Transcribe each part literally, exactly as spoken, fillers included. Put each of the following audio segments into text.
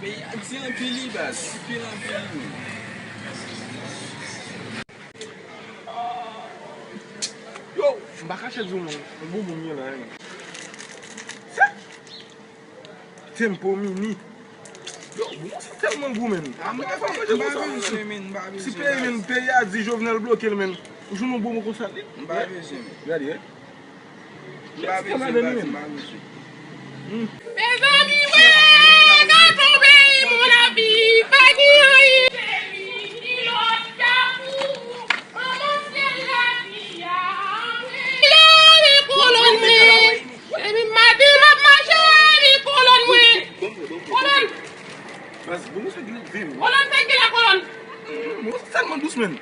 Peyi a di anpil wi baz, anpil, anpil wi. Yo, m pa kache di w non, yon bon moun ye la, hein. Tempo Mini. Yo, bon, sa tèlman gou, menn. Ah, mwen pa bezwen, menn, mwen pa bezwen. Ti peyi, menn, peyi a di Jovenel bloke l, menn. Ou jwenn yon bon moun konsa, li? M pa bezwen, menn. Gade, hein. M pa bezwen, baz, m pa bezwen. Mezanmi, wè, gad yon peyi, mon ami, pa gen anyen. Kilòt kapou, manman syèl lavi a, anmwe. Lave kolòn mwen. Epi maten m ap mache, epi kolòn mwen. Kolòn. Baz, bon, sa gen vim. Kolòn, sa gen la kolòn. Mwen, sa tèlman dous, menn.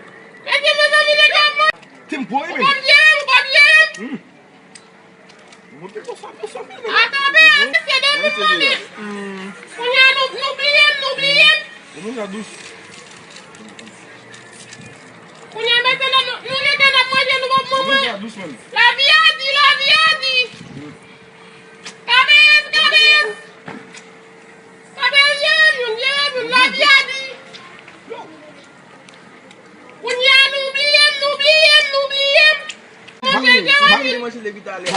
Mezanmi, nèg la mwen. Tempo, eh, menn. Ou pa byen, ou pa byen. Monte konsa, konsa, menn. Atann, men, se depi m mande. Kounye a, nou, nou bliye m, nou bliye m. Kounye a, dous. Kounye a, mentnan, nou, nou rete n ap manje, nou p ap mouri. Kounye a, dous, menn. Lavi a di, lavi a di. Kabez, kabez. Kabez, jere m youn, jere m youn, lavi a di. Kounye a, nou bliye m, nou bliye m, nou bliye m. Manje, manje, manje depi talè.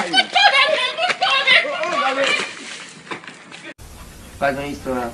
Pa gen istwa.